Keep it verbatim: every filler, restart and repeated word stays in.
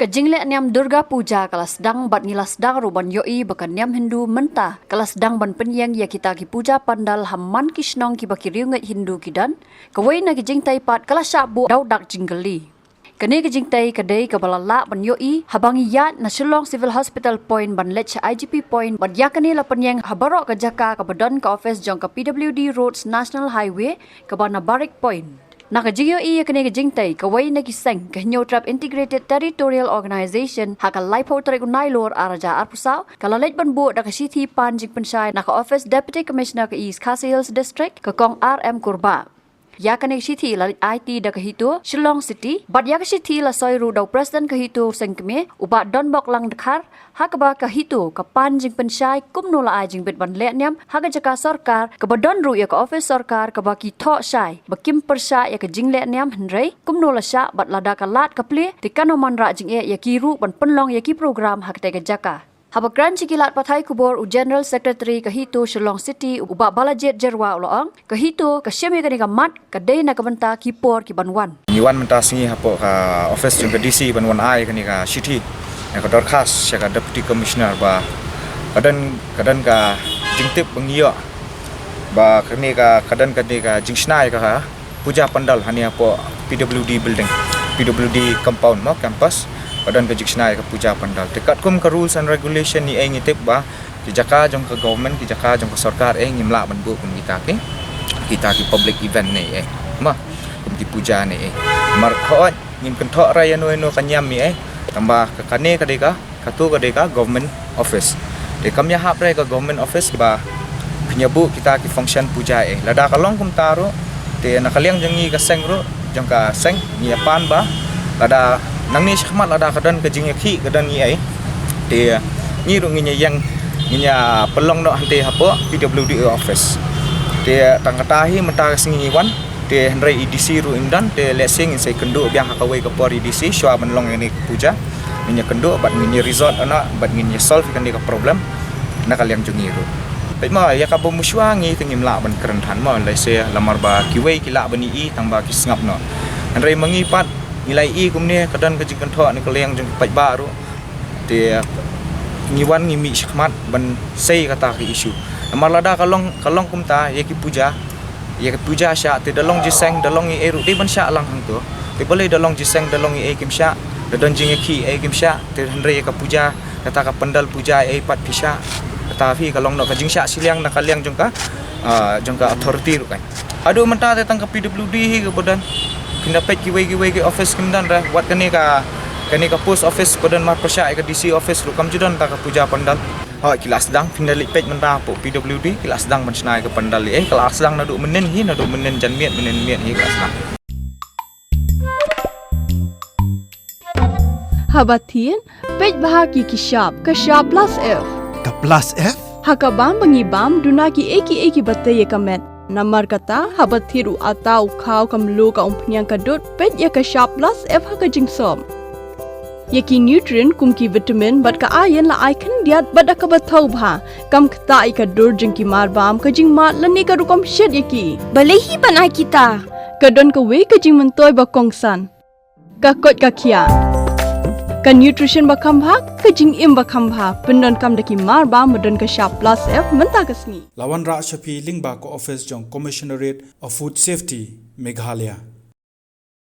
Ka jingleh niam Durga Puja ka la sdang bad ngi la sdang ruh ban ïohi ba ka niam Hindu mynta ka la sdang ban pynïeng ïa kita ki puja pandal ha man ki shnong kiba ki riewngeit Hindu ki don. Kawei na ki jingtei pat ka la shah buh da u dak jingkylli. Kane ka jingtei ka dei kaba la lah ban ïohi haba ngi ïaid na Shillong Civil Hospital Point ban leit sha I G P Point bad ïa kane la pynïeng ha baroh ka jaka kaba don ka office jong ka P W D Roads National Highway kaba na Barrack Point. Na ka jingïohi ïa kane ka jingtei, kawei na ki seng, ka Hynñiewtrep Integrated Territorial Organization, ha ka laiphew tarik u Nailur ar hajar arphew saw, ka la leit ban buh da ka shithi pan jingpynshai na ka office Deputy Commissioner ka East Khasi Hills District, ka Kong R M Kurbah. Ïa kane ka shithi la leit aiti da ka HITO Shillong City, bad ïa ka shithi la soi ruh da u President ka HITO seng kmie, u Bah Donboklang Dkhar, ha kaba ka HITO ka pan jingpynshai kumno la ai jingbit ban leh niam ha ka jaka sorkar, kaba don ruh ïa ka office sorkar kaba ki thoh shai ba kim pyrshah ïa ka jingleh niam, hynrei kumno la shah bad lada ka lad ka plie te kan ym wanrah jingeh ïa ki ruh ban pynlong ïa ki program ha katei ka jaka. Haba kren sha ki lad pathai khubor u General Secretary ka HITO Shillong City, u Bah Balajied Jyrwa, u la ong, ka HITO ka shim ïa kane ka mat ka dei na ka bynta ki por ki ban wan. Ngi wan mynta sngi hapoh ka office jong ka D C ban wan ai kane ka shithi, ka dorkhas sha ka Deputy Commissioner ba ka don, ka don ka jingtip ba ngi ïoh ba kane ka, ka don kane ka jingshna ïa ka puja pandal hangne hapoh P W D building, P W D compound mo, campus, ka don ka jingshna ïa ka puja pandal. Te katkum ka rules and regulation ne ei, ngi tip ba ki jaka jong ka government, ki jaka jong ka sorkar ei, ngim lah ban buh kum kita ki, kita ki public event ne ei, ma, kum ki puja ne ei. Mar hooid, ngim kynthoh re ïano ïano ka niam ne ei, tangba ka, kane ka dei ka, kato ka dei ka government office. Te kam ïahap re ka government office ba phin ïa buh kita ki function puja ei. Lada ka long kumta ruh, te na ka liang jong ngi ka seng ruh, jong ka seng, ngi ïa pan ba lada nangne shakhmat lada ka don ka jingïakhih, ka don ne ei, te ngi ruh ngin ïa ïeng, ngin ïa pynlong noh hangtei hapoh P W D office. Te tang kata hi mynta ka sngi ngi wan, te hynrei i D C ruh im don, te lehse ngin sa ïakynduh biang ha kawei ka por i D C shuwa ban long ïa kane ka puja. Ngin ïa kynduh bad ngin ïa resolve noh, bad ngin ïa solve ïa kane ka problem na ka liang jong ngi ruh. Peit mo, ïa kaba mynshuwa ngi te ngim lah ban kren than mo, lehse lamar ba kiwei ki lah ban ïohi tangba ki sngap noh. Hynrei ma ngi pat ngi la ïohi kumne ka don ka jingkynthoh na ka liang jong ki paidbah ruh. Te ngi wan ngi mih shakhmat ban sei kata ka issue. Namar lada ka long, ka long kumta ïa ki puja, ïa ki puja shah, te da long jingïaseng, da long ei ei ruh dei ban shah lang hangto. Te balei da long jingïaseng, da long ei ei kim shah, da don jingïakhih ei ei kim shah, te hynrei ïa ka puja, kata ka pandal puja ei ei pat phi shah. Kata phi ka long noh ka jingshah shiliang na ka liang jong ka, ah, jong ka authority ruh kan. Haduh mynta te tang ka P W D hi kaba don. Phin da peit kiwei kiwei ki office kim don re. Wat kane ka, kane ka post office ba don marpyrshah ïa ka D C office ruh kam ju don ta ka puja pandal. Hooid, ki la sdang, phin da leit peit mynta hapoh P W D, ki la sdang ban shna ïa ka pandal ei ei, ki la sdang naduh mynnin hi, naduh mynnin janmiet, mynnin miet hi ki la sdang. Haba thied, peit bha ki ki shap, ka shap plus F. Ka plus F? Ha ka bam ba ngi bam, duna ki ei ki ei kiba tei ïa ka met. Namar kata, haba thied u atta u khaw ka mluh ka umphniang ka dud, peit ïa ka shap plus F ha ka jingsop. Ïa ki nutrient kum ki vitamin bad ka iron la ai khyndiat bad da kaba thaw bha. Kam ktah ïa ka dur jong ki mar bam, ka jingmad lane ka rukom shet ïa ki. Balei hi ban ai kita? Ka don kawei ka jingmyntoi ba kongsan. Ka koit ka khiah. Ka nutrition ba kham bha, ka jingim ba kham bha. Pyndonkam da ki mar bam ba don ka shap plus F mynta ka sngi. La wanrah sha phi lyngba ka office jong Commissionerate of Food Safety, Meghalaya.